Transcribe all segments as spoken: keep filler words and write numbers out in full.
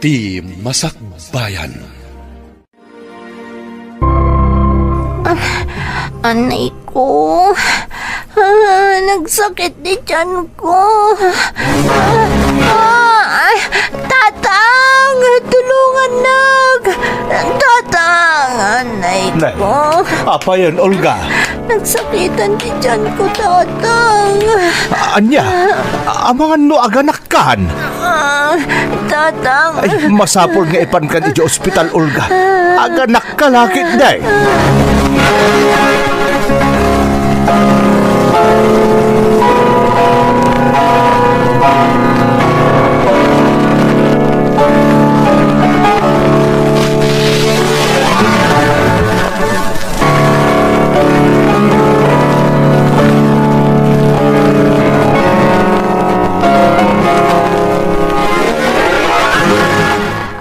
Ti Masakbayan. Ah, anay ko. Ah, nagsakit ti tiyan ko. Ah, ah, Tatang, tulungannak. Tatang, anay Nay, ko. Apayen, Olga? Nagsakitan ti tiyan ko, Tatang. Ania? Amangan no aganakkan? Ah, Tatang. Ay, masapul nga ipankan iti ospital, Olga. Aganakka la ketdi.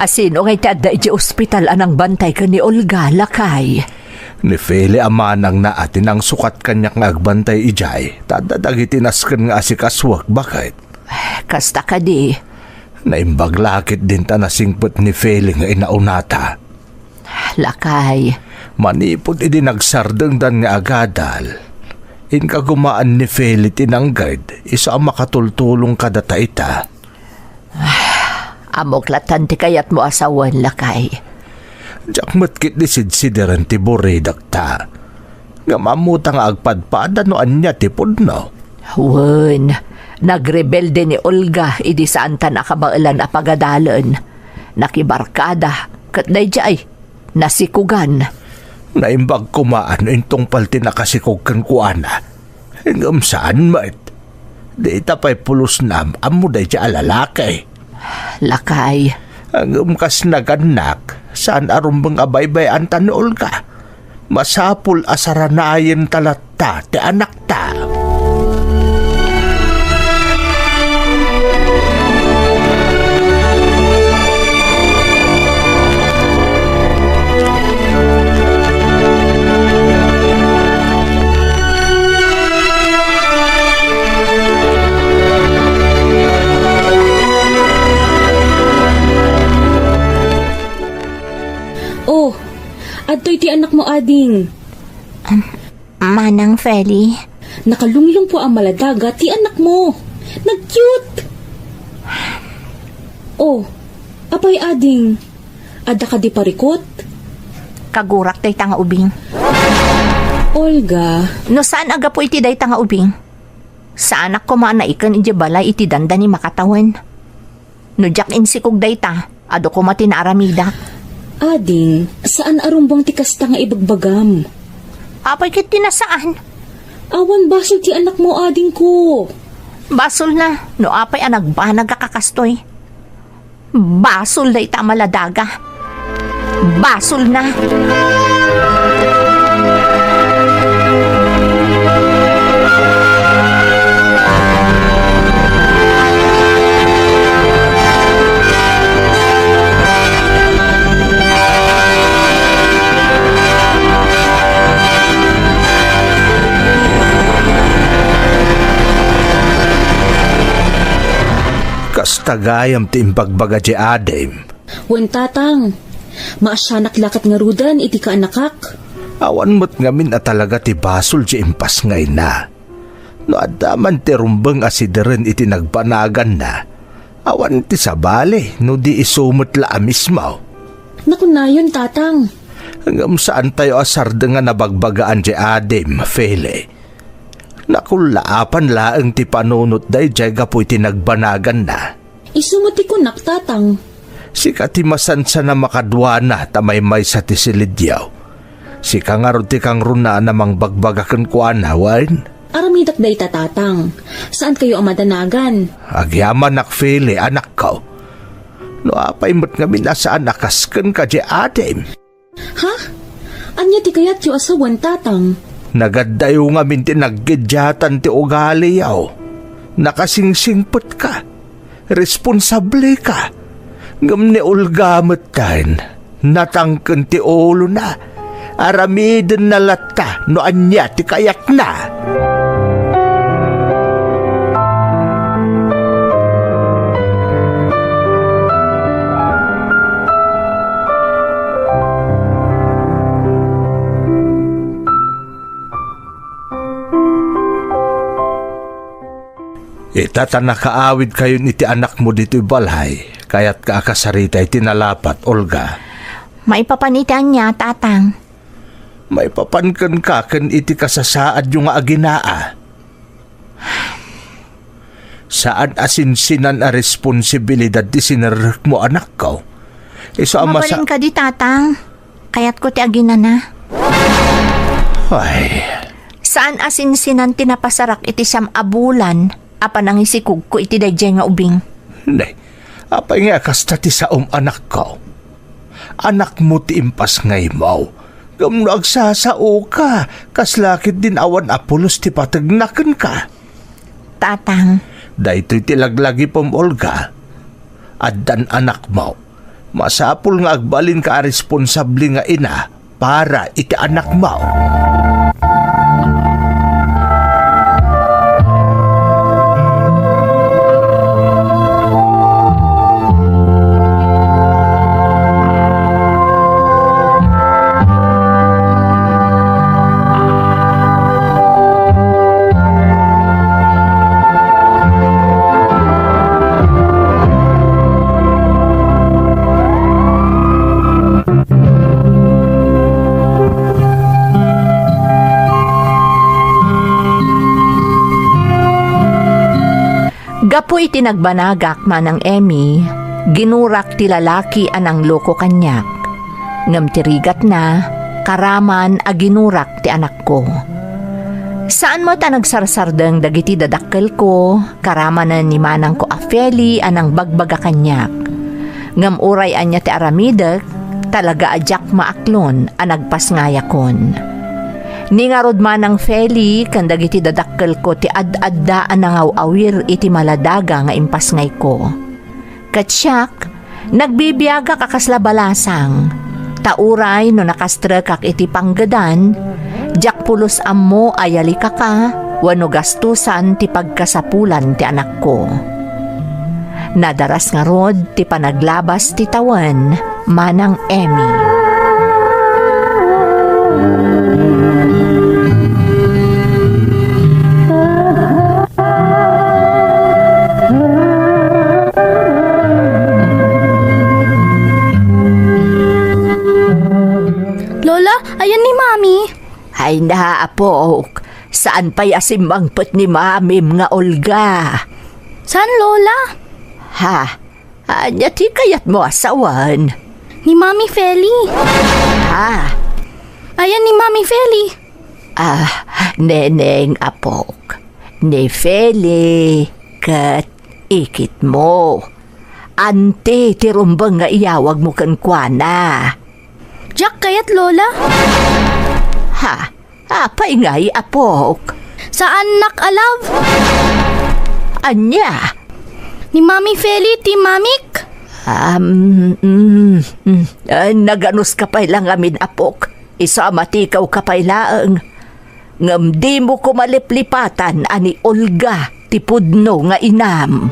Asino ngay ti adda idiay ospital a nangbantay ken ni Olga, lakay? Ni Feli a manangna a ti nangsukat kaniak nga agbantay idiay, ta adda dagiti nasken nga asikasuek, baket. Kasta kadi. Naimbag la ketdin ta nasingpet ni Feli nga inaunata. Lakay. Manipud idi nagsardengdan nga agadal, inkagumaan ni Feli ti nangged, isu a makatultulong kadata ita. Ammok lattan ti kayatmo a sawen, lakay. Diak met ketdi sidsideren ti buridekta. Ngem ammota nga agpadpada no ania ti pudno. Wen, nagrebelde ni Olga idi saanta nakabaelan a pagadalen. Nakibarkada, ket daydiay, nasikogan. Naimbag koma no intungpal ti nakasikog kenkuana. Ngem saan met. Dita pay pulos nga am-ammo daydiay a lalaki. Lakay. Ngem kas nagannak, saan a rumbeng a baybay-anta ni Olga. Masapul a saranayenta latta ti anakta. Oh, adtoy ti anakmo, ading. Am, Manang Feli. Nakalunglungpo a maladaga ti anakmo. Nag-cute! Oh, apay, ading? Adda kadi parikut? Kagurak dayta nga ubing. Olga. No saan a gapu iti dayta nga ubing, saanak koma a naiken idiay balay iti dandani makatawen. No diak insikog dayta, adu koma ti naaramidak. Ading, saan a rumbeng ti kasta nga ibagbagam. Apay ket ti nasaan? Awan basol ti anakmo, adingko. Basolna, no apay a nagbanag a kakastoy. Basol dayta a maladaga. Basolna. Kasta gayam ti imbagbaga di adim. Wen, Tatang, maasianak la ket ngaruden iti kaanakak. Awan met ngamin a talaga ti basol ti impasngayna. No adda man ti rumbeng a sideren iti nagbanaganna, awan ti sabali no di isu met la a mismo. Nakunayon, Tatang. Ngem saantayo a sardengan a bagbagaan ti adim, Feli. Nakullaapan laeng ti panunot daydiay gapu iti nagbanaganna. Isu met ti kunak, Tatang. Sika ti masansan a makaduana ta maymaysa ti silidyo. Sika ngarud ti kangrunaan a mangbagbaga kenkuana, wen? Aramidak dayta, Tatang. Saankayo a madanagan. Agyamanak, Feli, anakko. No apay met ngamin a saan a kas kenka di adim. Ha? Ania ti kayatyo a sawen, Tatang? Nagaddayo ngamin ti naggidiatan ti ugaliyo. Nakasingsingpetka. Responsableka. Ngem ni Olga metten, natangken ti ulona. Aramidenna latta no ania ti kayatna. Data nakaawidkayon iti anakmo ditoy balay, kayatka a kasarita iti nalapat, Olga? Maipapan iti ania, Tatang? Maipapan kenka ken iti kasasaadyo nga aginaa. Saan a sinsinan a responsibilidad ti sinerrekmo, anakko. Isu a masa- Mabalin kadi, Tatang. Kayatko ti aginana. Ay. Saan a sinsinan ti napasarak iti siam a bulan a panangisikogko iti daydiay nga ubing. Ne, apay nga kasta ti saom, anakko? Anakmo ti impasngaymo. Ngem no agsasaoka, kasla ketdin awan a pulos ti pategna kenka. Tatang. Daytoy ti laglagipem, Olga. Addan anakmo. Masapul nga agbalinka a responsable nga ina para iti anakmo. Gapu iti nagbanagak, Manang Emmy, ginurak ti lalaki a nangloko kaniak. Ngem ti rigatna, karaman a ginurak ti anakko. Saan met a nagsarsardeng dagiti dadakkelko, karamanen ni manangko a Feli a nangbagbaga kaniak. Ngem uray ania ti aramidek, talaga a diak maaklon a nagpasngayakon. Ni ngarud, Manang Feli, ken dagiti dadakkelko ti ad-adda a nangaw-awir iti maladaga nga impasngayko. Ket siak, nagbibiagak a kasla balasang, ta uray no nakastrekak iti panggedan, diak pulos ammo a yalikaka wenno gastusan ti pagkasapulan ti anakko. Nadaras ngarud ti panaglabas ti tawen, Manang Emmy. Lola, ayan ni Mami. Ay na, apok. Saan pay a simmangpet ni Mamim nga Olga? Saan, Lola? Ha? Ania ti kayatmo a sawen? Ni Mami Feli. Ha? Ayan ni Mami Feli. Ah, Neneng, apok. Ni Feli ket ikitmo. Anti ti rumbeng nga iyawagmo kenkuana. Diak kayat, Lola. Ha? Apay ngay, apok? Saannak a love. Ania? Ni Mami Feli ti mamik. Um, mm, mm. Ah, naganuska pay la ngamin, apok. Isu a matikawka pay laeng. Ngem dimo koma liplipatan a ni Olga ti pudno nga inam.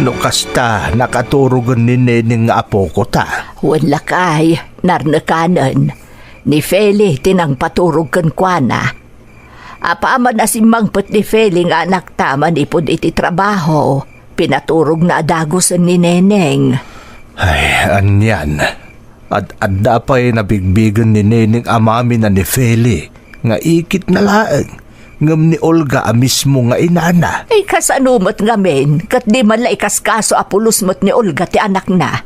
No kasta, nakaturogen ni Neneng nga apoko ta. Wen lakay, narnekanen. Ni Feli ti nangpaturog kenkuana. Apaman a simmangpet ni Feli nga anakta manipud iti trabaho, pinaturogna a dagusen ni Neneng. Ay, anian. Ad-adda pay nabigbigen ni Neneng a mamina ni Feli nga ikitna laeng, ngem ni Olga a mismo nga inana. Ay, kasano met ngamin, ket di man la ikaskaso a pulos met ni Olga ti anakna?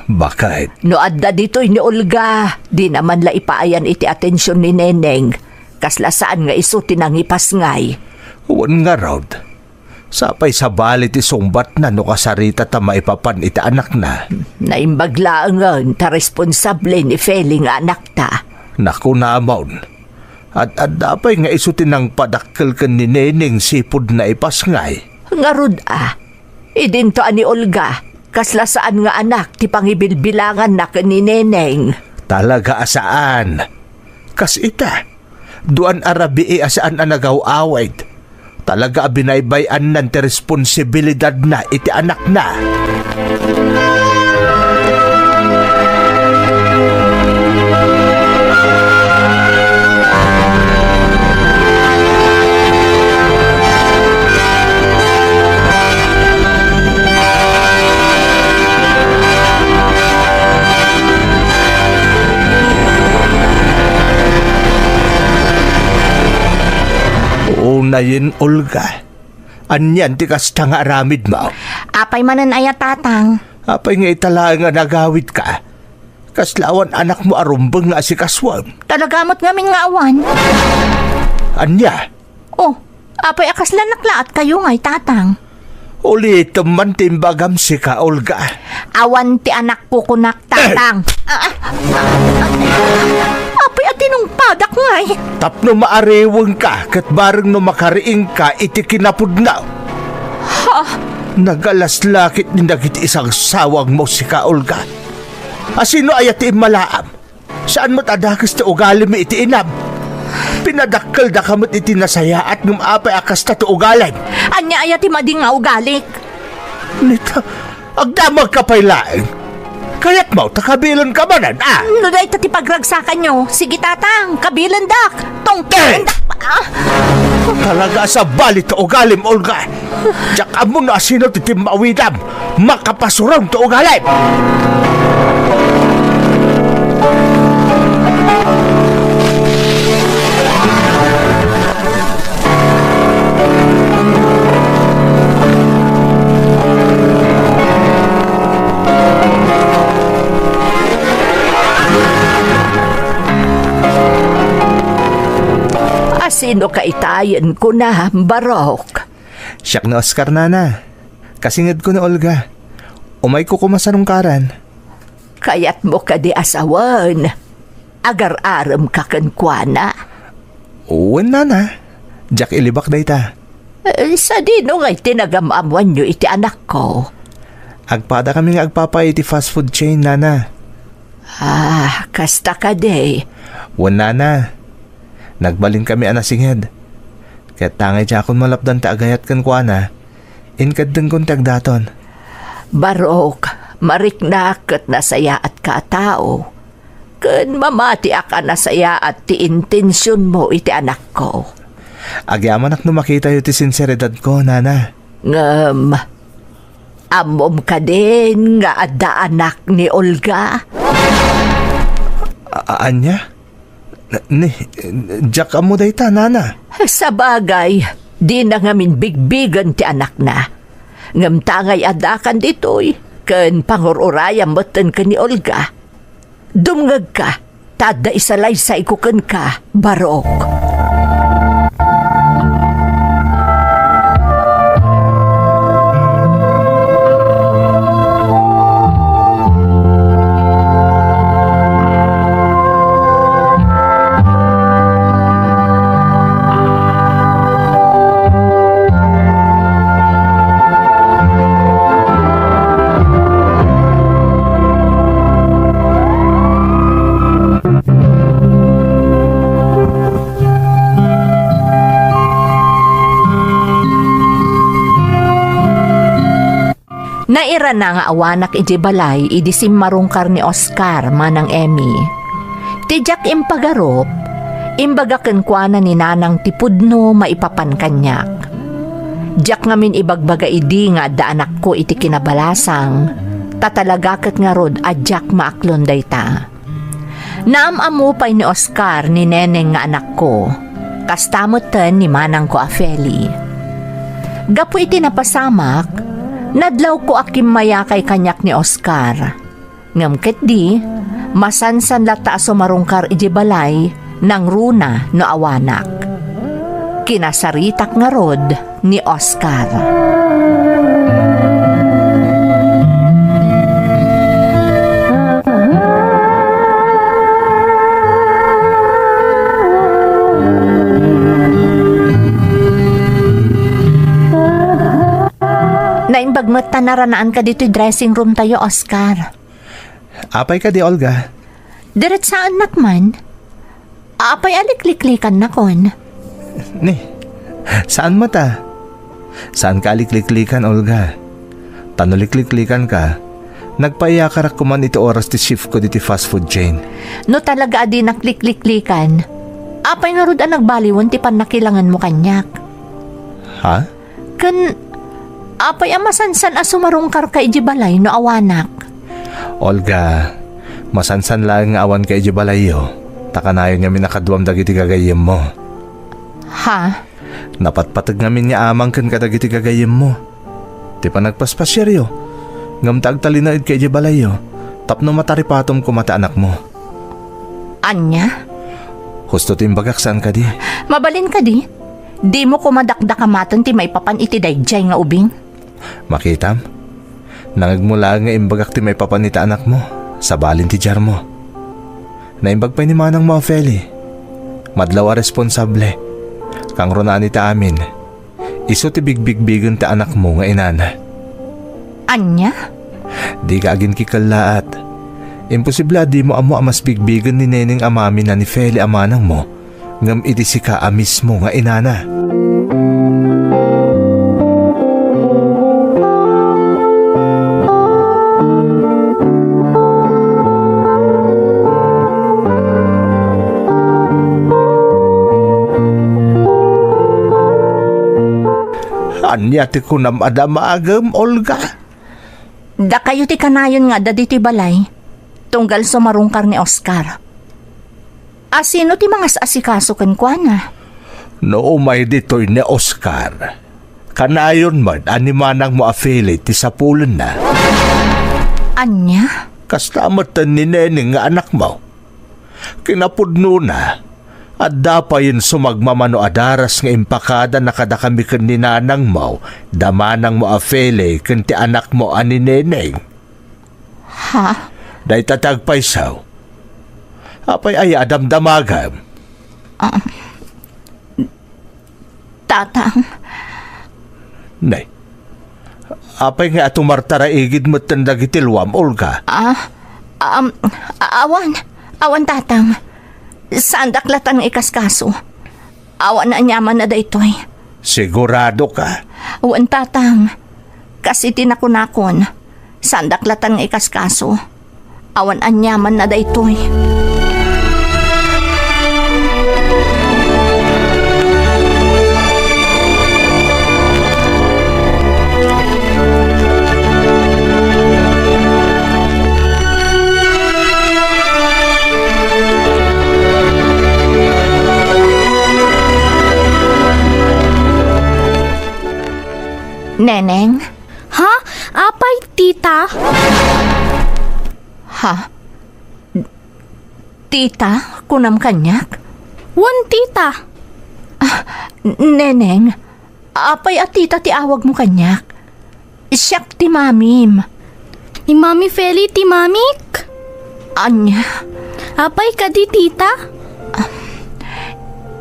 Bakit? No adda ditoy ni Olga, di naman la ipaayan iti atension ni Neneng. Kasla saan nga isu ti nangipasngay. Wen ngarud, sapay sabali ti sungbatna no kasarita ta maipapan iti anakna. Naimbag laengen ta responsable ni Feli nga anakta. Nakunamon, ad-adda pay nga isu ti nangpadakkel ken ni Neneng sipud naipasngay. Ngarud a, idinto a ni Olga, kasla saan nga anak ti pangibilbilanganna ken ni Neneng. Talaga a saan. Kas ita, duan a rabii a saan a nagaw-awid. Talaga a binaybay-annan ti responsibilidadna iti anakna. Unayen, Olga. Anian ti kasta nga aramidmo? Apay manen aya, Tatang? Apay nga ita laeng a nagawidka? Kasla awan anakmo a rumbeng nga asikasuem? Talaga met ngamin nga awan. Ania? Oh, apay a kasla naklaatkayo ngay, Tatang? Ulitem man ti imbagam sika, Olga. Awan ti anakko kunak, Tatang. Ah, ah, ah, ah. Apay a tinungpadak ngay? Tapno maariwengka ket bareng no makariingka iti kinapudno. Ha? Nagalas la ketdi dagiti isagsawangmo sika, Olga. A sino aya ti immalaam? Saan met a dakes ti ugalimi iti inam. Pinadakkeldaka met iti nasayaat ngem apay a kasta ti ugalim? Ania aya ti madi nga ugalik? Nita, agdamagka pay laeng. Kayatmo ta kabilenka manen, a? No dayta ti pagragsakanyo, sige, Tatang, kabilendak. Tungpalendak. Ah! Talaga a sabali ti ugalim, Olga. Diak ammo no asino ti timmawidam. Makapasurong ti ugalim. Asino ka itayen kuna, Barok? Siak ni Oscar, nana. Kasingedko ni Olga. Umayko koma sarungkaran. Kayatmo kadi a sawen? Agar-aremka kenkuana? Wen, nana. Diak ilibak dayta. Eh, sadino ngay ti nagam-ammoanyo iti anakko? Agpadakami nga agpapaay iti fast food chain, nana. Ah, kasta kadi. Wen, nana. Nagbalinkami a nasinged. Ket tangay diakon malapdan ti agayat kenkuana, inkeddengkon ti agdaton. Barok, mariknak ket nasayaatka a tao. Ken mamatiak a nasayaat ti intensionmo iti anakko. Agyamanak no makitayo ti sinseridadko, nana. Ngem, ammom kadin nga adda anak ni Olga? A-, ania? Ni, diak ammo dayta, nana. Sabagay, dina ngamin bigbigen ti anakna. Ngem tangay addakan ditoy, ken pangur-urayam metten ken ni Olga. Dumngegka, ta adda isalaysayko kenka, Barok. Nairana nga awanak idiay balay idi simmarungkar ni Oscar manang Emmy. Ti diak impagarup, imbaga kenkuana ni nanang ti pudno maipapan kaniak. Diak ngamin ibagbaga idi nga adda anakko iti kinabalasang, ta talaga ket ngarud a diak maaklon dayta. Naam-ammo pay ni Oscar ni Neneng nga anakko. Kasta metten ni manangko a Feli. Gapu iti napasamak, nadlawko a kimmayakay kaniak ni Oscar. Ngem ketdi, masansan latta a sumarungkar idiay balay nangruna no awanak. Kinasaritak ngarud ni Oscar. Naimbag met ta naranaanka ditoy dressing room tayo, Oscar. Apay kadi, Olga? Diretsaannak man. Apay a likliklikanak? Ni, saan met a? Saanka a likliklikan, Olga. Ta no likliklikanka, nagpaiyakarak koman iti oras ti shift ko ditoy fast food chain. No talaga a dinak likliklikan, apay ngarud a nagbaliwen ti pannakilangenmo kaniak? Ha? Ken apay a masansan a sumarungkarka idiay balay no awanak? Olga, masansan laeng nga awanka idiay balayyo, ta kanayon ngamin a kaduam dagiti gagayyemmo. Ha? Napatpateg ngamin nga amang ken kadagiti gagayyemmo. Ti panagpaspasiaryo, ngem ta agtalinaedka idiay balayyo, tapno mataripatom koma ti anakmo. Ania? Husto ti imbagak, saan kadi? Mabalin kadi? Dimo koma dakdakamaten ti maipapan iti daydiay nga ubing? Makitam? Nangegmo laeng nga imbagak ti maipapan iti anakmo, sabalin ti diarmo. Naimbag pay ni manangmo a Feli. Madlaw a responsable. Kangrunaan iti amin. Isu ti bigbigbigen ti anakmo nga inana. Ania? Dika aginkikellaat. Imposible a dimo ammo a mas bigbigen ni Neneng a mamina ni Feli a manangmo, ngem iti sika a mismo nga inana. Ania ti kunam a damagem, Olga? Dakayo ti kanayon nga adda ditoy balay, tunggal sumarungkar ni Oscar. A sino ti mangas-asikaso kenkuana? No umay ditoy ni Oscar, kanayon met a ni manangmo a Feli ti sapulenna. Ania? Kasta metten ni Neneng nga anakmo. Kinapudnona, adda payen sumagmamano a daras nga impakadana kadakami ken ni nanangmo, da manangmo a Feli ken ti anakmo a ni Neneng. Ha? Dayta ti agpayso. Apay aya a damdamagem? Ah, Tatang. Nay, apay nga atumartaraigid metten dagiti luam, Olga? Ah, um, a-, awan, awan, Tatang. Saandak latan nga ikaskaso. Awan aniamanna daytoy. Sigurado ka? Wen, Tatang. Kas iti nakunakon, saandak latan nga ikaskaso. Awan aniamanna daytoy. Neneng? Ha? Apay, tita? Ha? Tita, kunam kaniak? Wen, tita. Ah, Neneng, apay a tita ti awagmo kaniak? Siak ti mamim. Ni Mami Feli ti mamik? Ania? Apay kadi, tita? Ah,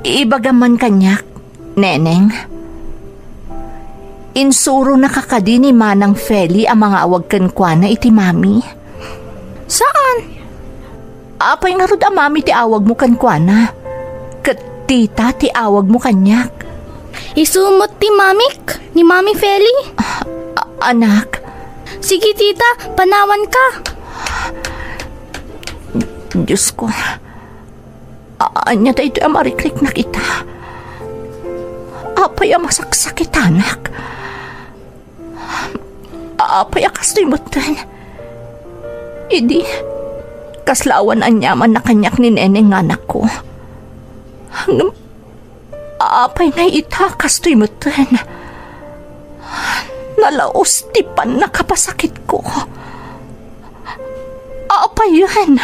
ibagam man kaniak, Neneng. Insuronaka kadi ni Manang Feli a mangaawag kenkuana iti mami? Saan? Apay ngarud a mami ti awagmo kenkuana? Ket tita ti awagmo kaniak? Isu met ti mamik, ni Mami Feli. A-, anak. Sige, tita, panawanka. Diyos ko. A-, ania daytoy a marikriknak ita? Apay a masaksakitanak? Apay a kastoy metten? Idi, kasla awan aniamanna kaniak ni Neneng nga anakko. Ngem, apay nga ita kastoy metten? Nalaus ti pannakapasakitko. Apayen.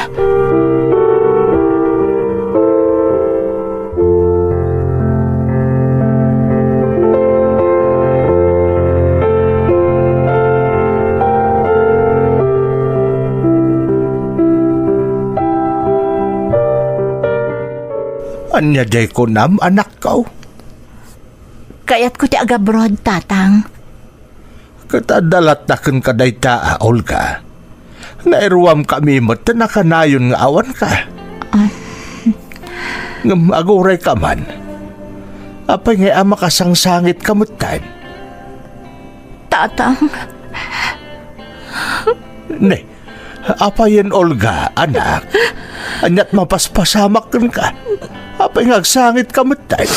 Ania diay kunam, anakko? Kayatko ti agabroad, Tatang. Ket adda latta kenka dayta a, Olga. Nairuamkami met ta nakanayon nga awanka. Ah. Ngem agurayka man. Apay ngay a makasangsangitka metten? Tatang. Ne, apayen, Olga, anak? Ania't mapaspasamak kenka? Apay nga agsangitka metten?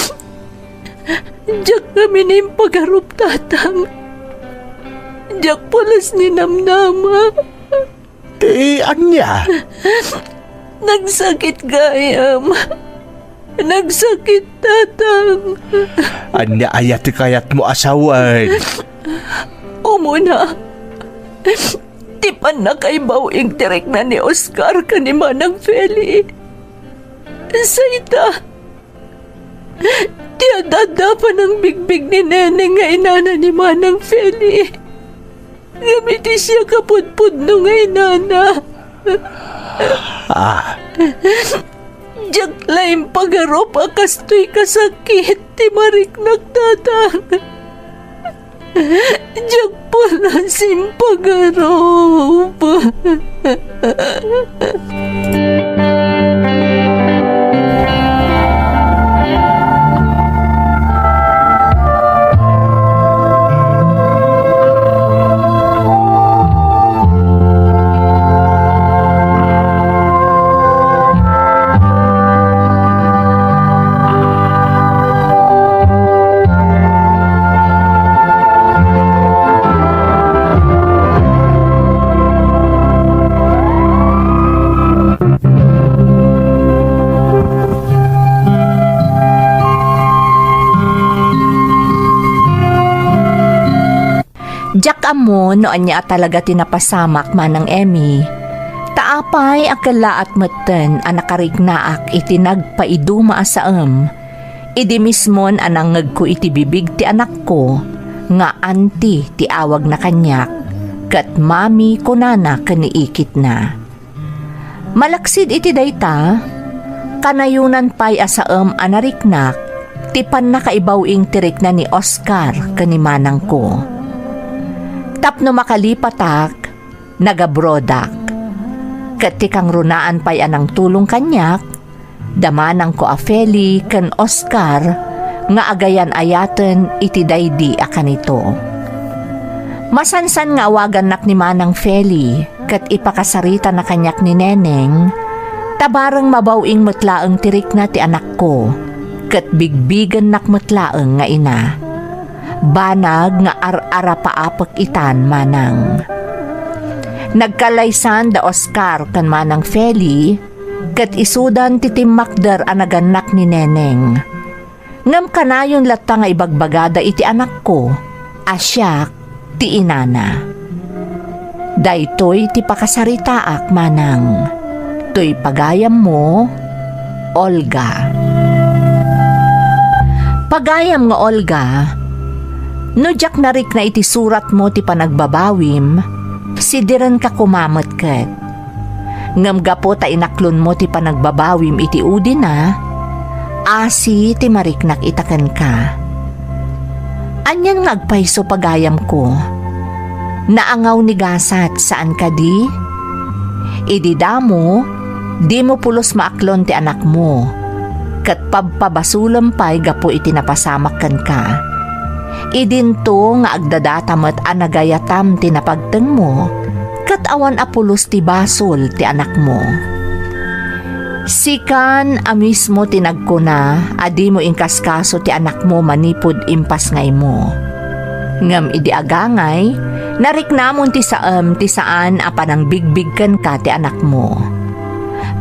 Diak ngamin impagarup, Tatang. Diak pulos ni namnama. Ti ania? Nagsakit gayam. Nagsakit, Tatang. Ania aya ti kayatmo a sawen? Umuna, ti pannakaibaw-ing ti rikna ni Oscar ken ni Manang Feli. Sayta, ti adda a panangbigbig ni Neneng nga inana ni Manang Feli. Ngem iti siak a pudpudno nga inana. Ah. Diak la impagarup a kastoy kasakit ti mariknak, Tatang. Diak pulos impagarup. Diak ammo no ania a talaga ti napasamak, Manang Emmy. Ta apay a kellaat metten a nakariknaak iti nagpaiduma a saem, idi mismon a nangngegko iti bibig ti anakko nga Auntie ti awagna kaniak, ket Mami kunana ken ni ikitna. Malaksid iti dayta, kanayonan pay a saem a nariknak ti pannakaibaw-ing ti rikna ni Oscar ken ni manangko. Tapno makalipatak, nagabroadak. Ket ti kangrunaan pay a nangtulong kaniak, da manangko a Feli ken Oscar nga agayan-ayaten iti daydi a kanito. Masansan nga awagannak ni Manang Feli ket ipakasaritana kaniak ni Neneng, ta bareng mabaw-ing met laeng ti rikna ti anakko, ket bigbigennak met laeng nga ina. Banag nga ar-arapaapek itan, Manang. Nagkalaysan da Oscar ken Manang Feli, ket isudan ti timmakder a nagannak ni Neneng. Ngem kanayon latta nga ibagbagada iti anakko a siak ti inana. Daytoy ti pakasaritaak, Manang. Toy pagayammo, Olga. Pagayam nga Olga, no diak narikna iti suratmo ti panagbabawim, sidirenka koma met ket. Ngem gapu ta inaklonmo ti panagbabawim iti udina, asi ti mariknak ita kenka. Anian nga agpayso, pagayamko? Naangaw ni gasat, saan kadi? Idi damo, dimo pulos maaklon ti anakmo, ket pabpabasolem pay gapu iti napasamak kenka. Idinto nga agdadata met a nagayatam ti napagtengmo, ket awan a pulos ti basol ti anakmo. Sikan a mismo ti nagkuna a dimo inkaskaso ti anakmo manipud impasngaymo. Ngem idi agangay, nariknamon ti saem ti saan a panangbigbig kenka ti anakmo.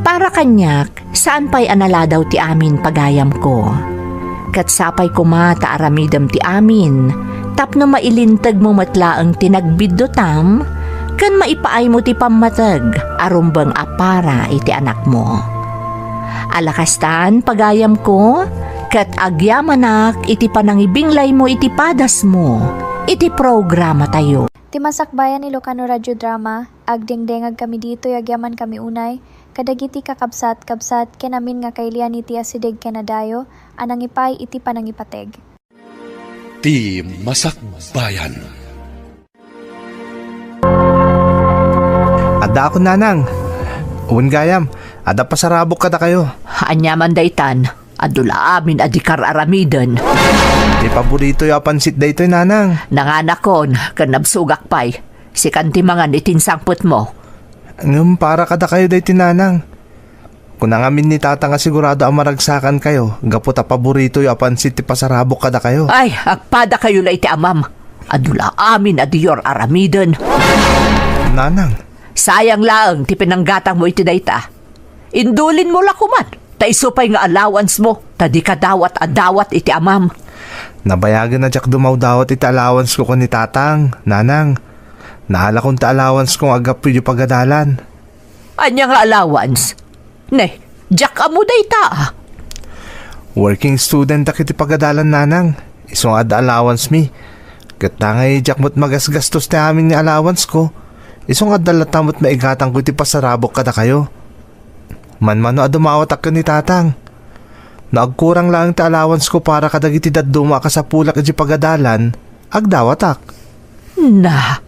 Para kaniak, saan pay a naladaw ti amin, pagayamko. Ket sapay koma ta aramidem ti amin, tapno mailintegmo met laeng ti nagbiddutam, ken maipaaymo ti pammateg a rumbeng a para iti anakmo. Ala kastan, pagayamko, ket agyamanak iti panangibinglaymo iti padasmo iti programatayo. Ti Masakbayan Ilocano Radio Drama, agdengdengag kami ditoy agyamankami unay, kadagiti kakabsat, kabsat, ken amin nga kailian iti asideg ken adayo a nangipay iti panangipateg. Ti Masakbayan. Dako, nanang. Wen gayam, adda pasarabok kadakayo. Ania man daytan, adu la amin a di kar-aramiden. Ti paboritoyo a pansit daytoy, nanang. Nanganakon, ken nabsogak pay. Sikan ti mangan iti insangpetmo. Ngem para kadakayo daytoy, nanang. Kuna ngamin ni Tatang a sigurado a maragsakankayo gapu ta paboritoyo a pansit ti pasarabok kadakayo. Ay, agpadakayo la iti amam. Adu la amin a diyo ar-aramiden. Nanang. Sayang laeng ti pinanggatangmo iti dayta. Indulinmo la koman, ta isu pay nga allowance mo, ta dika dawat a dawat iti amam. Nabayagen a diak dumawdawat iti allowance ko ken ni Tatang, nanang. Naalakon ti allowance ko nga aggapu iti pagadalan. Ania nga allowance? Ne, diak ammo dayta, ah. Working student ak iti pagadalan, nanang. Isu nga adda allowance mi. Ket ta ngay diak met magasgastos ti amin nga allowance ko. Isu nga adda latta met maigatangko iti pasarabok kadakayo. Manmano a dumawatak ken ni Tatang. No agkurang laeng ti allowance ko para kadagiti dadduma a kasapulak iti pagadalan, agdawatak. Na,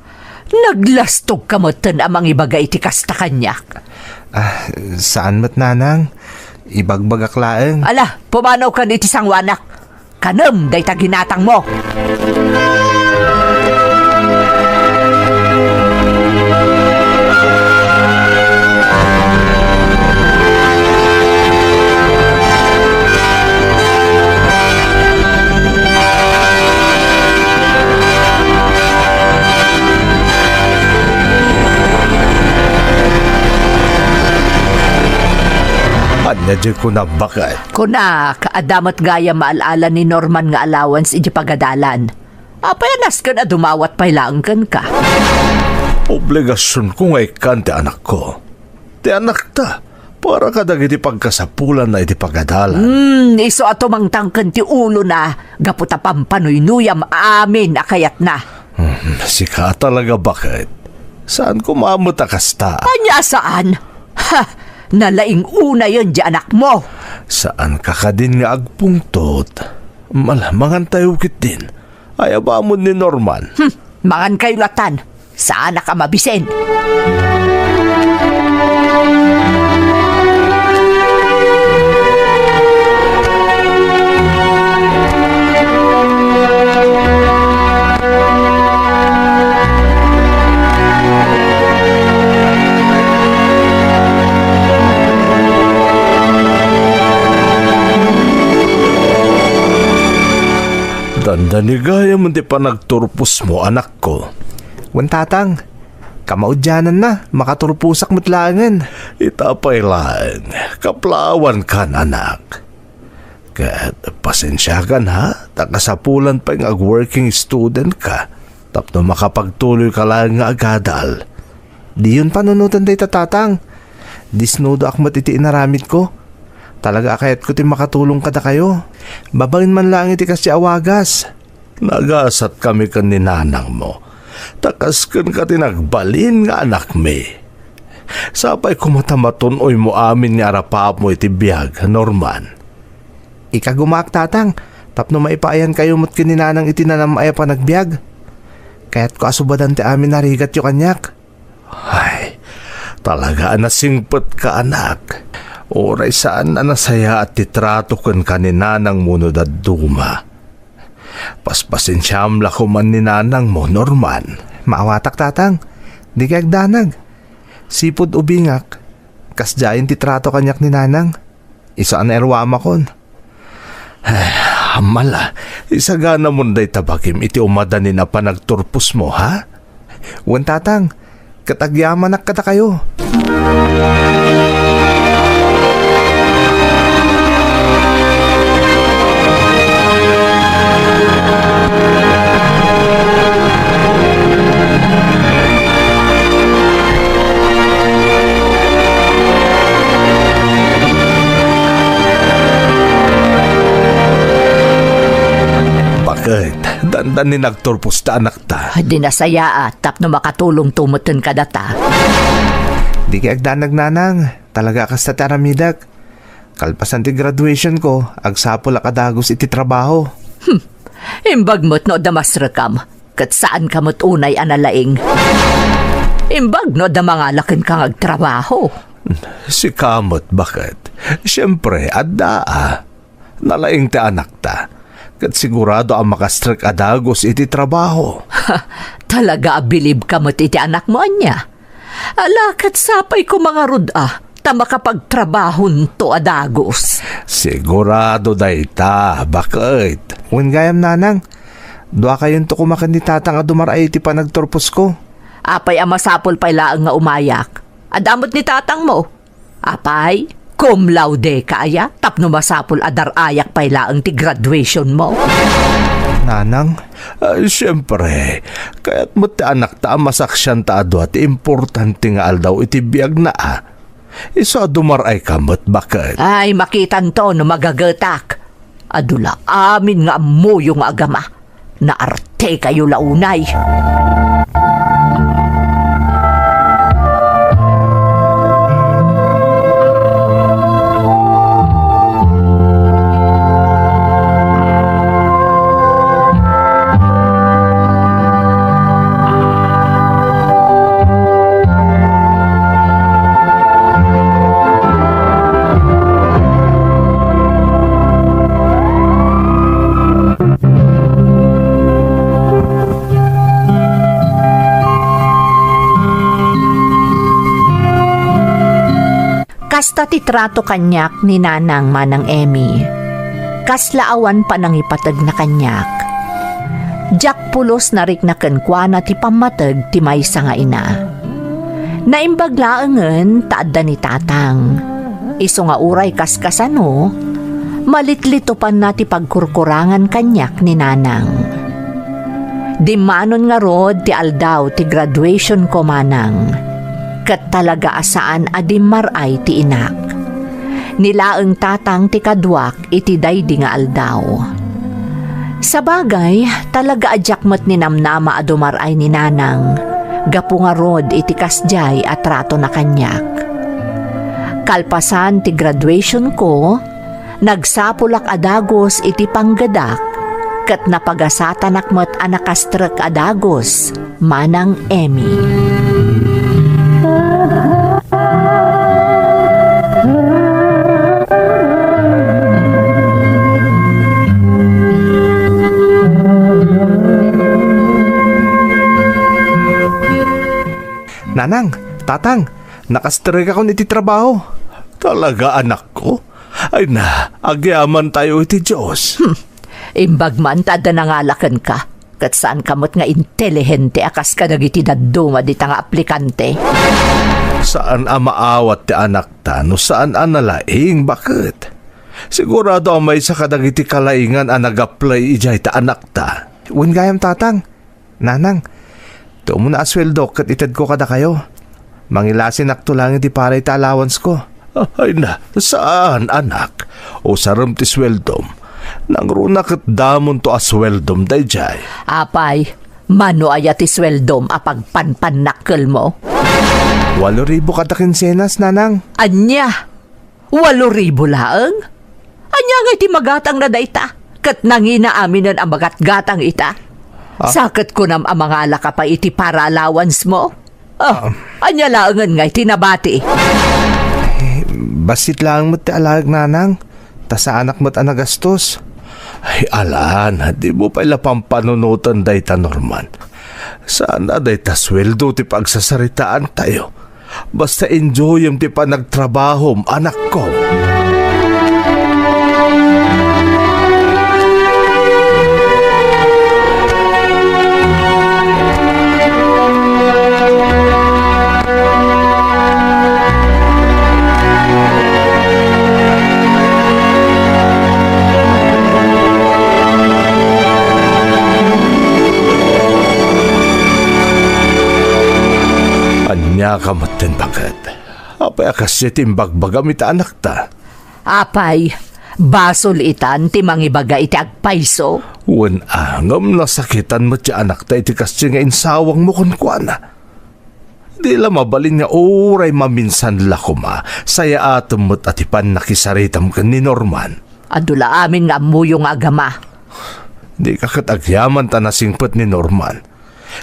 naglastogka metten a mangibaga iti kasta kaniak. Ah, saan met, nanang. Ibagbagak laeng. Ala, pumanawkan iti sanguanak. Kanem dayta ginatangmo. Ania diay kunam, baket? Kunak, adda met gayam maal-ala ni Norman nga allowance iti pagadalan. Apay a nasken a dumawat pay laeng kenka? Obligasionko nga ikkan ti anakko. Ti anakta, para kadagiti pagkasapulanna iti pagadalan. Hmm, isu a tumangtang ken ti ulona, gapu ta pampanuynuyam amin a kayatna. Hmm, sika talaga, baket. Saan koma met a kasta? Ania a saan? Ha! Nalaing unayen diay anakmo. Saanka kadin nga agpungtot? Mala, mangantayo ketdin. Ayabamon ni Norman. Hmm, mangankayo latan. Saanak a mabisin. Dandani gayam ti panagturposmo, anakko. Wen, Tatang, kamaudiananna, makaturposak met laengen. Ita pay laeng, kaplaawankan, anak. Ket pasensiakan, ha, ta kasapulan pay nga ag-working student ka tapno makapagtuloy ka laeng nga agadal. Diyon panunoten dayta, Tatang. Disnudoak met iti inaramidko. Talaga a kayatko ti makatulong kadakayo. Babaen man laeng iti kasdi a wagas. Nagasat kami ken ni nanangmo, ta kas kenka ti nagbalin nga anakmi. Sapay koma ta matun-oymo amin nga arapapmo iti biag, Norman. Ikagumaak, Tatang, tapno maipaayankayo met ken ni Nanang iti nanam-ay a panagbiag. Kayatko a subadan ti amin a rigatyo kaniak. Ay, talaga a nasingpetka, anak. Uray saan a nasayaat ti trato kenka ni nanangmo no dadduma. Paspasensiam la koman ni nanangmo, Norman. Maawatak, Tatang. Dikay agdanag. Sipud ubingak, kasdiayen ti trato kaniak ni Nanang. Isu a nairwamakon. Ay, mala, isaganamon dayta bagim iti umadanin a panagturposmo, ha? Wen, Tatang, ket agyamanak kadakayo. Baket, dandani nagturpos ta anakta. Di nasayaat tapno makatulongto metten kadata. Dikay agdanag, Nanang. Talaga a kasta ti aramidek. Kalpasan ti graduation ko, agsapulak a dagus iti trabaho. Hmm. Imbag met no adda masrekam, ket saanka met unay a nalaing. Imbag no adda mangala kenka nga agtrabaho. Sika met, baket? Siempre, adda a. Nalaing ti anakta. Ket sigurado a makastrek a dagus iti trabaho. Talaga a bilibka met iti anakmo, ania? Ala, ket sapay koma ngarud a, ta makapagtrabahonto a dagus. Sigurado dayta, baket. Wen gayam, nanang, duakayonto koma ken ni tatang a dumar-ay iti panagturposko. Apay a masapul pay laeng nga umayak? Adda met ni tatangmo. Apay, cum laude ka aya tapno masapul a dar-ayak pay laeng ti graduationmo? Nanang, ah, siempre, kayat met ti anakta a masaksianta a dua ti importante nga aldaw iti biagna a. Isu a dumar-ayka met, baket. Ay, makitanto no magagetak. Adu la amin nga ammoyo nga agama. Naartekayo la unay. Kasta ti trato kaniak ni Nanang, Manang Emmy. Kasla awan panangipategna kaniak. Diak pulos narikna kenkuana ti pammateg ti maysa nga ina. Naimbag laengen ta adda ni Tatang. Isu nga uray kaskasano, malitlitupanna ti pagkurkurangan kaniak ni Nanang. Dimmanon ngarud ti aldaw ti graduationko, Manang, ket talaga a saan a dimmar-ay ti inak. Ni laeng Tatang ti kaduak iti daydi nga aldaw. Sabagay, talaga a diak met ninamnama a dumar-ay ni Nanang gapu ngarud iti kasdiay a tratona kaniak. Kalpasan ti graduationko, nagsapulak a dagus iti panggedak, ket napagasatanak met a nakastrek a dagus, Manang Emmy. Nanang, Tatang, nakastrekakon iti trabaho. Talaga, anakko? Ay na, agyamantayo iti Dios. Hmm. Imbag man ta adda nangala kenka, ket saanka met nga intelihente a kas kadagiti dadduma dita nga aplikante. Saan a maawat ti anakta no saan a nalaing, baket? Sigurado a maysa kadagiti kalaingan a nag-apply idiay ta anakta. Wen gayam, Tatang. Nanang, ti umuna a sueldo ket itedko kadakayo. Mangilasinakto laeng iti para iti allowance ko. Ay na, saan, anak. Usarem ti sueldom. Nangruna ket damonto a sueldom daydiay. Apay, mano aya ti sueldom a pagpanpannakkelmo? Walo ribu kada kinsenas, Nanang. Ania? Walo ribu laeng? Ania ngay ti magatangna dayta? Ket nangina aminen a magatgatang ita? Ah. Sa ket kunam a mangalaka pay iti para allowance mo? Ah, ah. Ania laengen ngay ti nabati? Eh, bassit laeng met ti alaek, Nanang. Ta saanak met a nagastos. Ay, alan, di mo pay la pampanunoten dayta, Norman. Saan a dayta sueldo ti pagsasaritaantayo. Basta enjoyem ti panagtrabahom, anakko. Ania ka metten, baket? Apay a kasdiay ti imbagbagam iti anakta? Apay, basol itan ti mangibaga iti agpayso? Wen a, ngem nasakitan met ti anakta iti kasdiay nga insawangmo kenkuana. Di la mabalin nga uray maminsan la koma, sayaatem met a ti pannakisaritam ken ni Norman. Adu la amin nga ammoyo nga agama. Dika ket agyaman ta nasingpet ni Norman.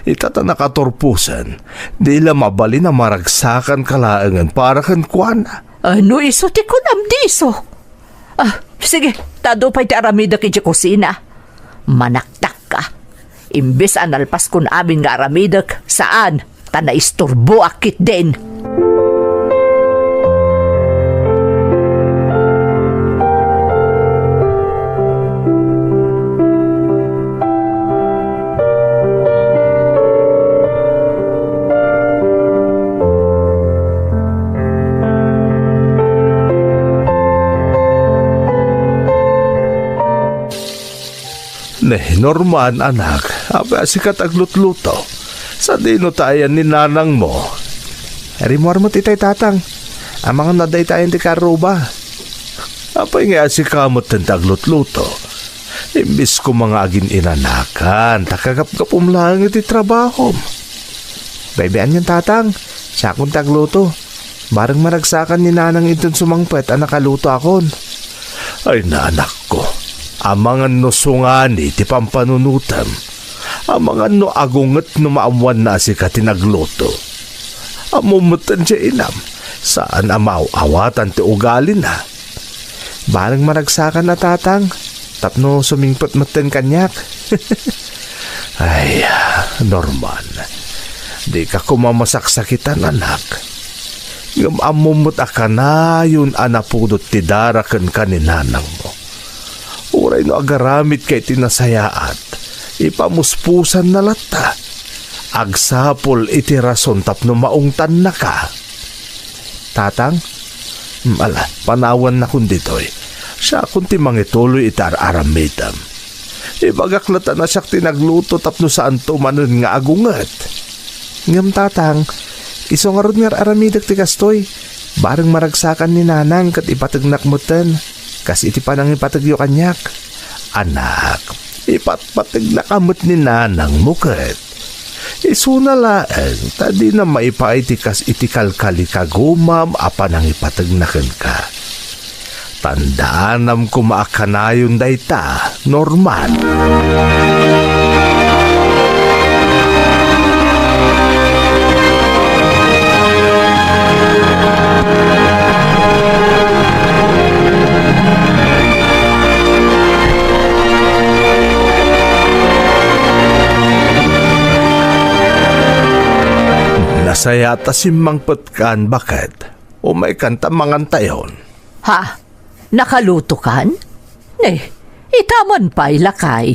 Ita ta nakaturposen, di la mabalin a maragsakanka laengen para kenkuana. Ano isu ti kunam, di isu? Ah, sige, ta adu pay ti aramidek idiay kusina. Manaktakka. Imbes a nalpaskon amin nga aramidek, saan, ta naisturboak ketdin. Ne, Norman, anak, apay a sika ti aglutluto? Sadino ta ayan ni nanangmo? Rimmuar met itay, tatang. Amangan no adda ita ayan ti karruba. Apay ngay a sika metten ti aglutluto? Imbes koma nga agin-inanakan, ta kagapgapum laeng iti trabahom. Baybay-an yan, tatang. Siakon ti agluto. Bareng maragsakan ni nanang inton sumangpet a nakalutoakon. Ay, nanakko, amangan no sungani ti pampanunotem. Amangan no agunget no maammoanna a sika ti nagluto. Ammom metten ti inam, saan a maaw-awatan ti ugalina. Bareng maragsakan a, tatang, tapno sumingpet metten kaniak. Ay, Norman, dika koma masaksakitan, anak. Ngem ammom met a kanayon a napudot ti dara kenka ni nanangmo. Uray no agaramidka iti nasayaat, ipamuspusanna latta. Agsapul iti rason tapno maungtannaka. Tatang, mm, ala, panawannakon ditoy. Siakon ti mangituloy iti ar-aramidem. Ibagak latta a siak ti nagluto tapno saanto manen nga agunget. Ngem, tatang, isu ngarud nga ar-aramidek ti kastoy. Bareng maragsakan ni nanang ket ipategnak metten, kas iti panangipategyo kaniak. Anak, ipatpategnaka met ni nanangmo ket. Isuna laeng ta dina maipaay ti kas iti kalkalikagumam a panangipategna kenka. Tandaanam koma a kanayon dayta, Norman. Nasayaat a simmangpetkan, baket. Umaykan ta mangantayon. Ha? Nakalutokan? Ne, ita man pay, lakay.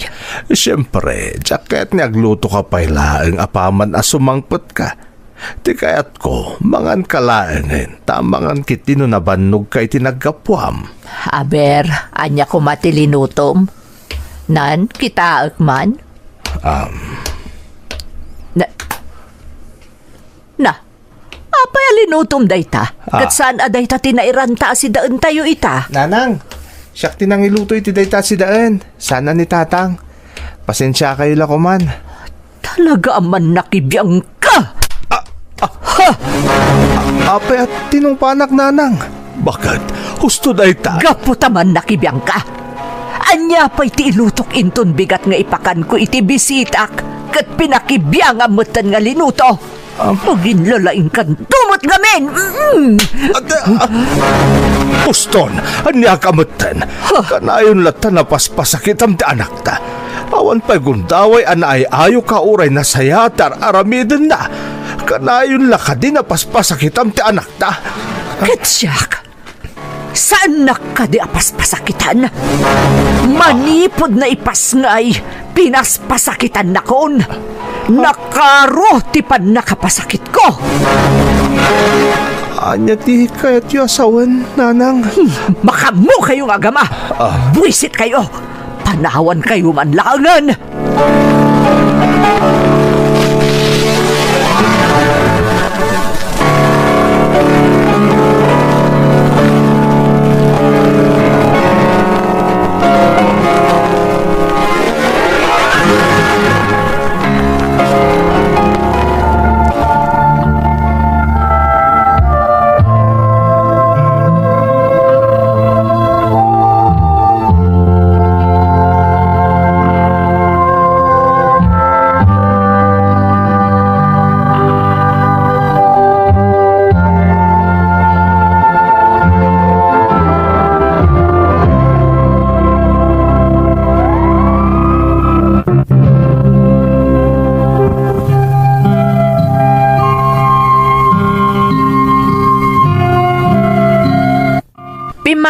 Siempre, diak kayat nga aglutoka pay laeng apaman a sumangpetka. Ti kayatko, manganka laengen, ta mangan ketdi no nabannogka iti naggapuam. Aber, ania koma ti linutom? Nan, kitaek man? Um. Na, na, apay a linutom dayta? Ah. Ket saan a dayta ti nairanta a sidaentayo ita? Nanang, siak ti nangiluto iti dayta a sidaen. Saan a ni Tatang. Pasensiakayo la koman. Talaga a mannakibiangka! Ah, ah, ha! Apay a tinungpanak, Nanang? Baket, husto dayta. Gapu ta mannakibiangka. Ania pay ti ilutok inton bigat nga ipakanko iti bisitak ket pinakibiangam metten nga linuto? Am- Aginlalaingkanto met ngamin! Mm. Ate, ah, Uston, ania ka metten? Huh. Kanayon latta napaspasakitam ti anakta. Awan pay gundaway a naay-ayoka uray nasayaat ti ar-aramidenna. Kanayon la kadi napaspasakitam ti anakta? Ket siak, saannak kadi a paspasakitan? Manipud naipasngay, pinaspasakitannakon. Nakaro ti pannakapasakitko. Ania ti kayatyo a sawen, Nanang? Hmm, makaammokayo nga agama. Ah. Buisit kayo. Panawankayo man laengen.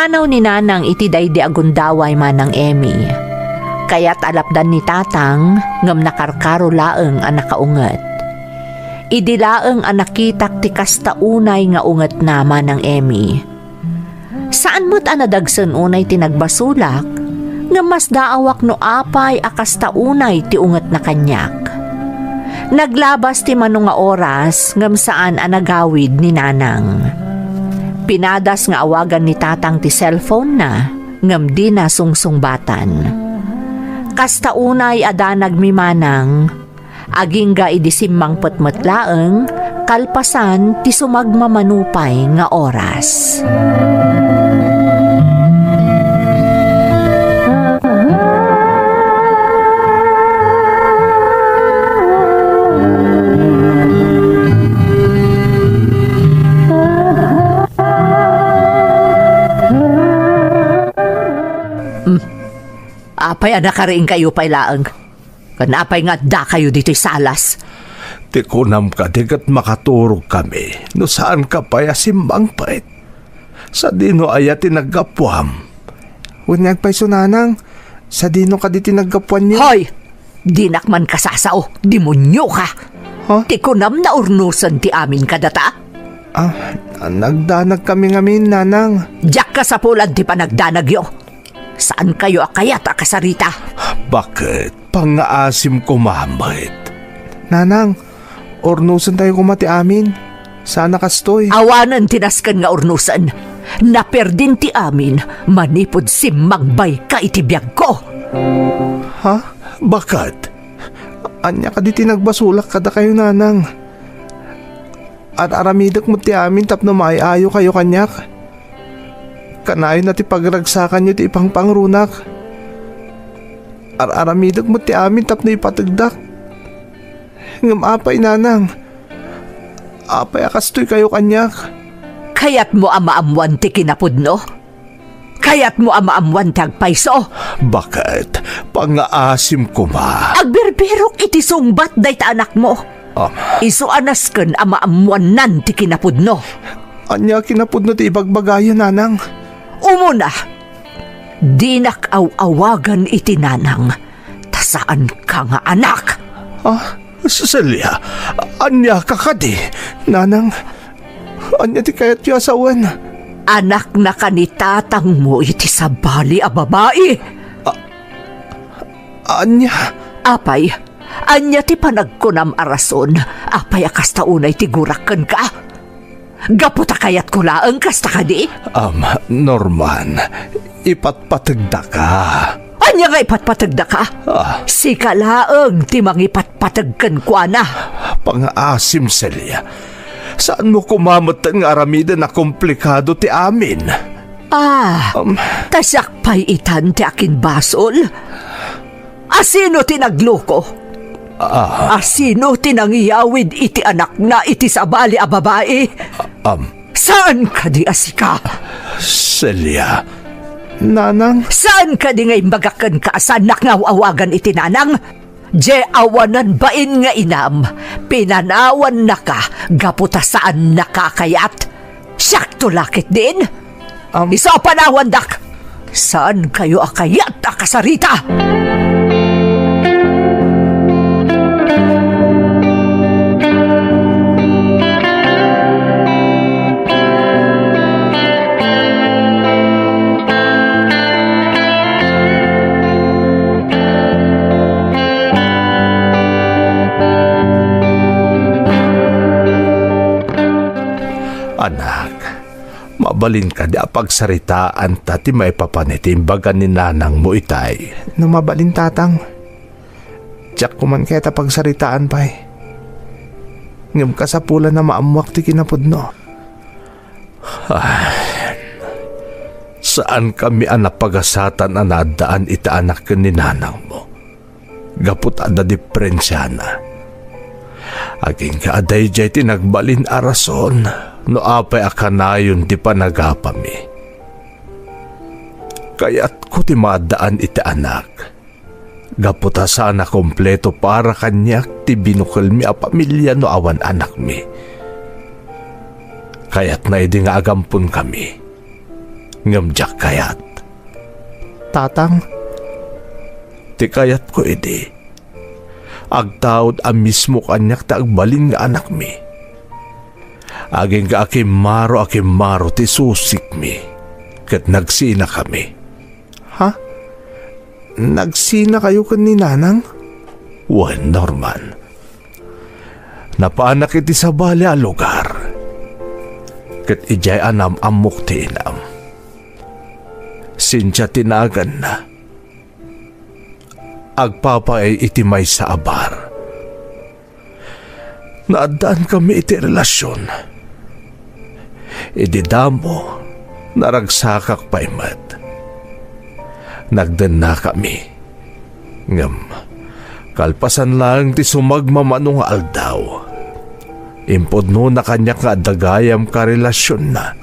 Panaw ni Nanang iti daydi a gundaway, Manang Emmy. Kayat a lapdan ni Tatang, ngem nakarkaro laeng a nakaunget. Idi laeng a nakitak ti kasta unay nga ungetna, Manang Emmy. Saan met a nadagsen unay ti nagbasolak, ngem masdaawak no apay a kasta unay ti ungetna kaniak. Naglabas ti mano nga oras ngem saan a nagawid ni Nanang. Pinadas nga awagan ni Tatang ti cellphone-na ngem dina sungsungbatan. Kasta unay a danagmi, Manang, agingga idi simmangpet met laeng, kalpasan ti sumagmamano pay nga oras. Hmm. Apay a nakariingkayo pay laeng? Ken apay nga addakayo ditoy salas? Ti kunam kadi ket makaturogkami no saanka pay a simmangpet. Sadino aya ti naggapuam? Wen nga agpayso, Nanang, sadino kadi ti naggapuanyo? Hoy! Dinak man kasasao, demonioka! Ha? Ti kunam naurnosen ti amin kadata? Ah, nagdanagkami ngamin, Nanang. Diak kasapulan ti panagdanagyo. Saankayo a kayat a kasarita. Baket? Pangngaasim koma met. Nanang, urnosentayo koma ti amin. Saan a kastoy. Awanen ti nasken nga urnosen. Naperdin ti amin manipud simmangbayka iti biagko. Ha? Baket? Ania kadi ti nagbasolak kadakayo, Nanang? Ar-aramidek met ti amin tapno maay-ayokayo kaniak. Kanayon a ti pagragsakanyo ti ipangpangrunak. Ar-aramidek met ti amin tapno ipategdak. Ngem apay, Nanang? Apay a kastoykayo kaniak? Kayatmo a maammuan ti kinapudno? Kayatmo a maammuan ti agpayso? Baket? Pangngaasim koma. Agbirbirok iti sungbat dayta anakmo. Am. Isu a nasken a maammuannan ti kinapudno. Ania kinapudno ti ibagbagayo, Nanang? Umuna, dinak aw-awagan iti nanang, ta saanka nga anak. Ah, Celia, ania ka kadi? Nanang, ania ti kayatyo a sawen? Anaknaka ni tatangmo iti sabali a babai. A-, ania? Apay, ania ti panagkunam a rason? Apay a kasta unay ti gurak kenka? Gapu ta kayatko laeng kasta kadi? Am, Norman, ipatpategdaka. Ania nga ipatpategdaka? Ah. Sika laeng ti mangipatpateg kenkuana. Pangngaasim, Celia. Saanmo koma metten nga aramiden a komplikado ti amin? Ah, Um. Ta siak pay itan ti akinbasol? Asino ti nagloko? Ah. Asino ti nangiyawid iti anakna iti sabali a babai? Am. Saan kadi a sika? Celia. Nanang? Saan kadi nga imbagak kenka a saannak nga aw-awagan iti nanang? Diay awanan bain nga inam, pinanawannaka gapu ta saannaka a kayat. Siakto la ketdin? Am- Isu a panawandak! Saankayo a kayat a kasarita! Anak, mabalin kadi a pagsaritaanta ti maipapan iti imbaga ni nanangmo itay? No mabalin, Tatang. Diak koman kayat a pagsaritaan pay. Ngem kasapulan a maammuak ti kinapudno. Ay, saankami a napagasatan a naaddaan iti anak ken ni nanangmo. Gapu ta adda diferensiana. Agingga a daydiay ti nagbalin a rason no apay a kanayon ti panagapami. Kayatko ti maaddaan iti anak. Gapu ta saan a kompleto para kaniak ti binukelmi a pamilia no awan anakmi. Kayatna idi nga agamponkami. ngem diak kayat. Tatang, ti kayatko idi, agtaud a mismo kaniak ti agbalin nga anakmi. Agingga a kimmaro a kimmaro ti susikmi, ket nagsinakami. Ha? Nagsinakayo ken ni Nanang? Wen, Norman. Napaanak iti sabali a lugar. Ket idiay anam-ammok ti inam. Cynthia ti naganna. Agpapaay iti maysa a bar. Naaddaankami iti relasion. Idi damo, naragsakak pay met. Nagdennakami. Ngem, kalpasan laeng ti sumagmamano nga aldaw, impudnona kaniak nga adda gayam karelasionna,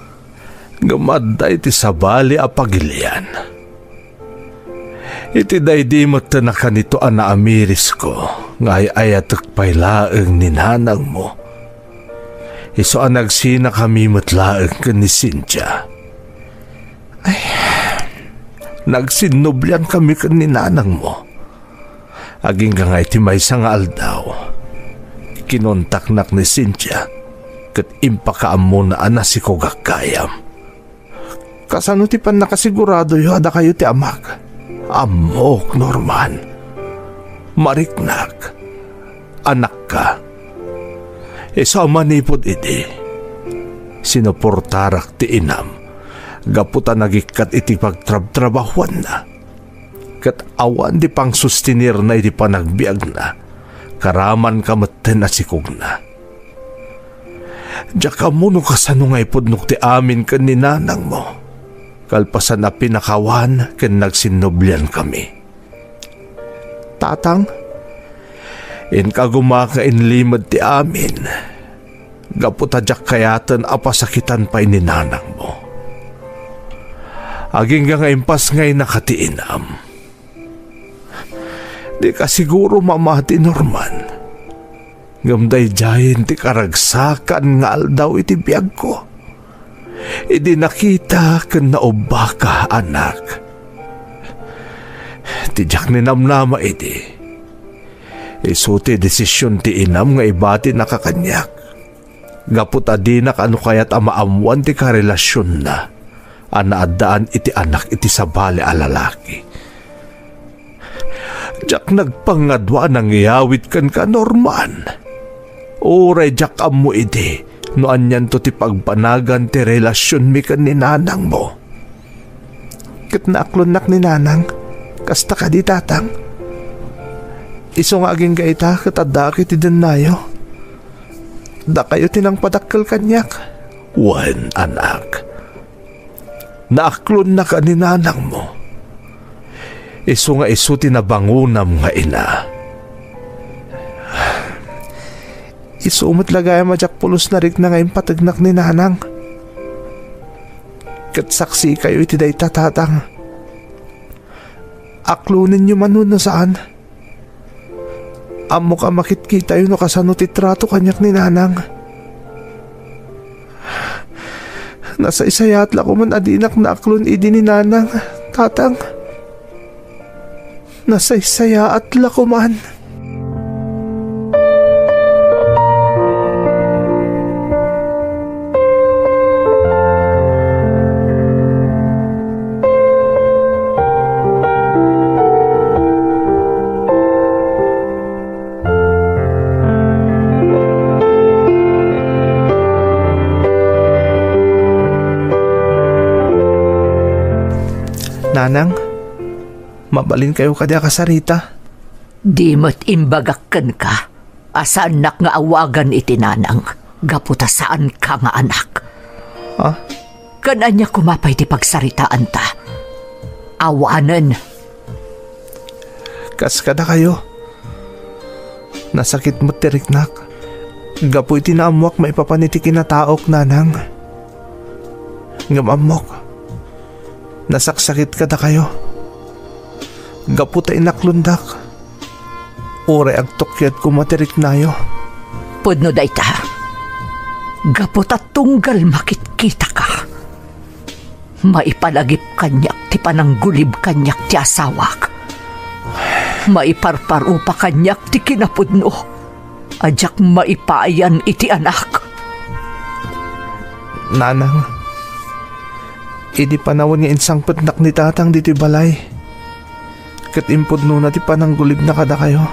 ngem adda iti sabali a pagilian. Iti daydi metten a kanito a naamirisko nga ay-ayatek pay laeng ni nanangmo, isu a nagsinakami met laeng ken ni Cynthia. Ay, nagsinnubliankami ken ni nanangmo. Agingga nga iti maysa nga aldaw, kinontaknak ni Cynthia ket impakaammona a nasikogak gayam. Kasano ti pannakasiguradoyo a dakayo ti amak? Ammok, Norman. Mariknak. Anakka. Isu a manipud idi, sinuportarak ti inam gapu ta nagikkat iti pagtrabtrabahuanna. Ket awan ti pangsustinirna iti panagbiagna, karamanka metten a sikogna. Diak ammo no kasano nga ipudnok ti amin ken ni nanangmo, kalpasan a pinakawan ken nagsinnubliankami. Tatang, inka koma nga inlimed ti amin, gapu ta diak kayaten a pasakitan pay ni nanangmo. Agingga nga impasngaynaka ti inam. Dika siguro mamati, Norman. Ngem daydiayen ti karagsakan nga aldaw iti biagko. Idi nakita ken naubbaka, anak. Ti diak ninamnama idi, isu ti desisyon ti inam nga ibatinaka kaniak. Gapu ta dinak a no kayat a maammoan ti karelasionna a naaddaan iti anak iti sabali a lalaki. Diak nagpangadua a nangyawid kenka, Norman. Uray diak ammo idi no anianto ti pagbanagan ti relasionmi ken ni nanangmo. Ket naaklonnak ni nanang, kasta kadi, tatang? Isu nga agingga ita ket addaak iti dennayo. Dakayo ti nangpadakkel kaniak. Wen, anak. Naaklonnaka ni nanangmo. Isu nga isu ti nabangonam nga ina. Isu met la gayam a diak pulos narikna nga impategnak ni nanang. Ket saksikayo iti dayta, tatang. Aklonenyo man wenno saan, ammok a makitkitayo no kasano ti trato kaniak ni nanang. Nasaysayaat la koman a dinak naaklon idi ni nanang, tatang. Nasaysayaat la koman. Nanang, mabalinkayo kadi a kasarita? Di met imbagak kenka a saannak nga awagan iti nanang gapu ta saanka nga anak. Ah? Ken ania koma pay ti pagsaritaanta? Awanen. Kas kadakayo, nasakit met ti riknak gapu iti naammoak maipapan iti kinataok, nanang. Ngem ammok, nasaksakit kadakayo gapu ta inaklondak. Uray agtukyad koma ti riknayo. Pudno dayta. Gapu ta tunggal makitkitaka. Maipalagip kaniak ti pananggulib kaniak ti asawak. Maiparparupa kaniak ti kinapudno a diak maipayan iti anak. Nanang, idi panawen nga insangpetnak ni Tatang ditoy balay, ket impudnona ti pananggulibna kadakayo.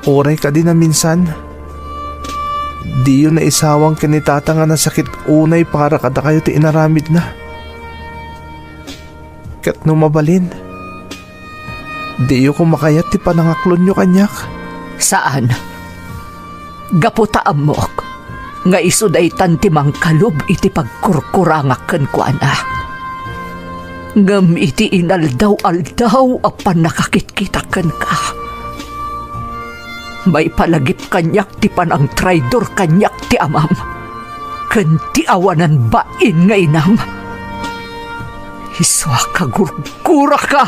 Uray kadi naminsan, diyo naisawang ken ni Tatang a nasakit unay para kadakayo ti inaramidna. Ket no mabalin, diyo koma kayat ti panangaklonyo kaniak? Saan. Gapu ta ammok nga isu daytan ti mangkalub iti pagkurkurangak kenkuana. Ngem iti inaldaw-aldaw a pannakakitkitak kenka, maipalagip kaniak ti panangtraidor kaniak ti amam ken ti awanan bain nga inam. Isu a kagurguraka.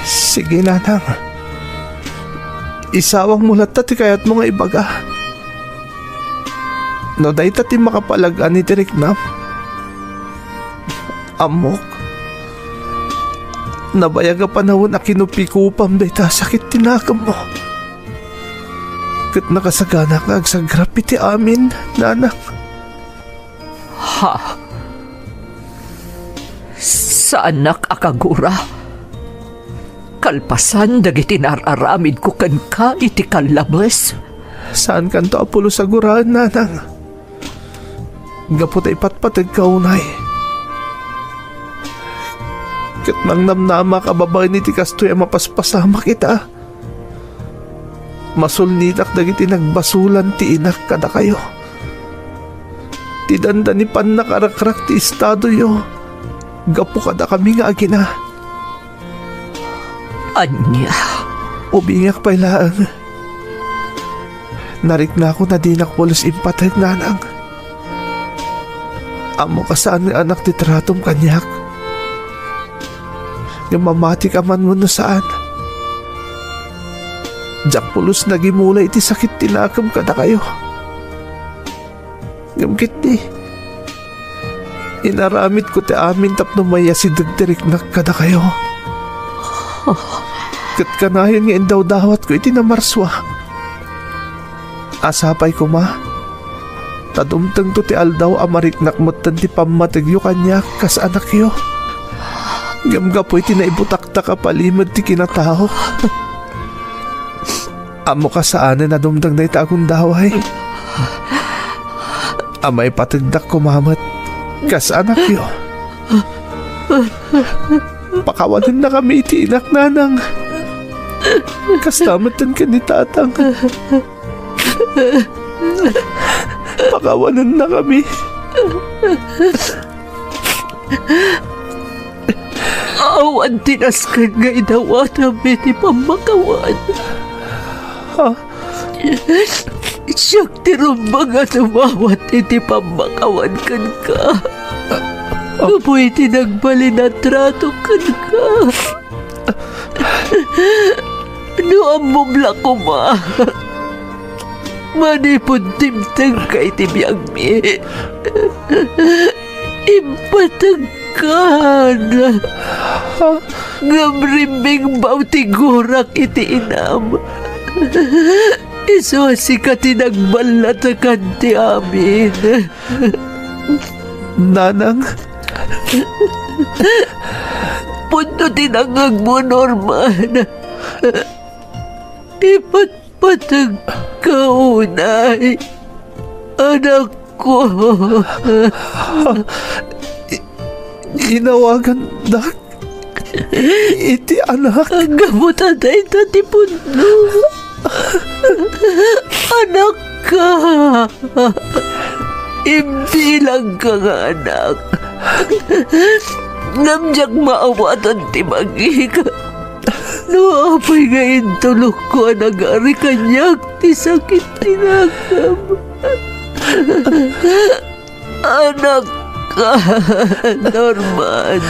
Sige, Nanang. Isawangmo latta ti kayatmo nga ibaga. No dayta ti makapalag-an iti riknam, ammok, nabayag a panawen a kinupikupam dayta a sakit ti nakemmo. Ket nakasagana nga agsagrap iti amin, Nanang. Ha? Saanak a kagura? Kalpasan dagiti nar-aramidko kenka iti kallames? Saankanto a pulos a guraen, Nanang. Gapu ta ipatpategka unay. Ket nangnamnamak a babaen iti kastoy a mapaspasamak ita. Masulnitak dagiti nagbasolan ti inak kadakayo. Ti dandani pannakarakrak ti estadoyo gapu kadakami nga agina. Ania? Ubingak pay laeng. Nariknakon a dinak pulos impateg, Nanang. Ammok a saan nga anak ti tratom kaniak. Ngem mamatika man wenno saan, diak pulos nagimula iti sakit ti nakem kadakayo. Ngem ketdi, inaramidko ti amin tapno maiyasideg ti riknak kadakayo. Ket kanayon nga indawdawatko iti namarsua a sapay koma ta dumtengto ti aldaw a mariknak metten ti pammategyo kaniak kas anakyo. Ngem gapu iti naibutaktak a palimed ti kinatao, ammok a saanen a dumteng dayta a gundaway a maipategdak koma met kas anakyo. Pakawanennakami iti inak, Nanang. Kasta metten ken ni Tatang. Pakawanennakami. Awan ti nasken nga idawatam iti pammakawan. Ha? Siak ti rumbeng a dumawat iti pammakawan kenka. Gapu iti nagbalin a trato kenka. No ammom la koma, manipud dimtengka iti biagmi, impategkan. Ngem rimmingbaw ti gurak iti inam. Isu a sika ti nagballatakan ti amin. Nanang. Pudno ti nangngegmo, Norman. Ipatpategka unay, anakko. I-, inawagandak iti anak. Gapu ta dayta ti pudno. Anakka. Imbilangka nga anak. Ngem diak maawatan ti bagik. No apay nga intulokko a nagari kaniak ti sakit ti nakam. Anakka, Norman.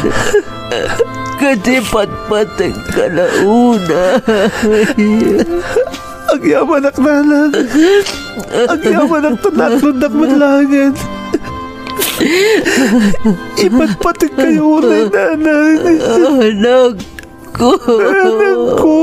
Ket ipatpategka la unay. Agyamanak, Nanang. Agyamanak ta naklondak met laengen. Ipatpategkayo unay, nanay. Anak ko. Anak ko.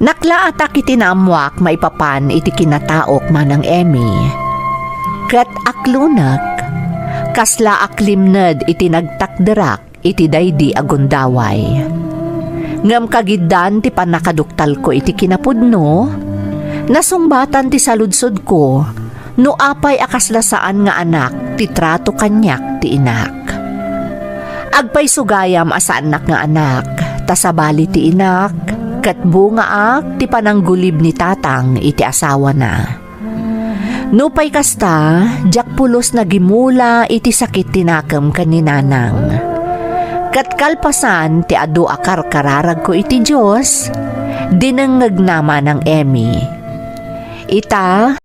Naklaatak iti naammoak maipapan iti kinataok, Manang Emmy. Ket aklunek, kasla aklimned iti nagtakderak iti daydi a gundaway. Ngem kagiddan ti pannakaduktalko iti kinapudno, nasungbatan ti saludsodko no apay a kasla saan nga anak ti trato kaniak ti inak. Agpayso gayam a saannak nga anak, ta sabali ti inak, ket bungaak ti pananggulib ni tatang iti asawana. Nupay kasta, diak pulos nagimula iti sakit ti nakem ken ni nanang. Ket kalpasan ti adu a karkararagko iti Dios, dinengngegna Manang Emmy. Ita,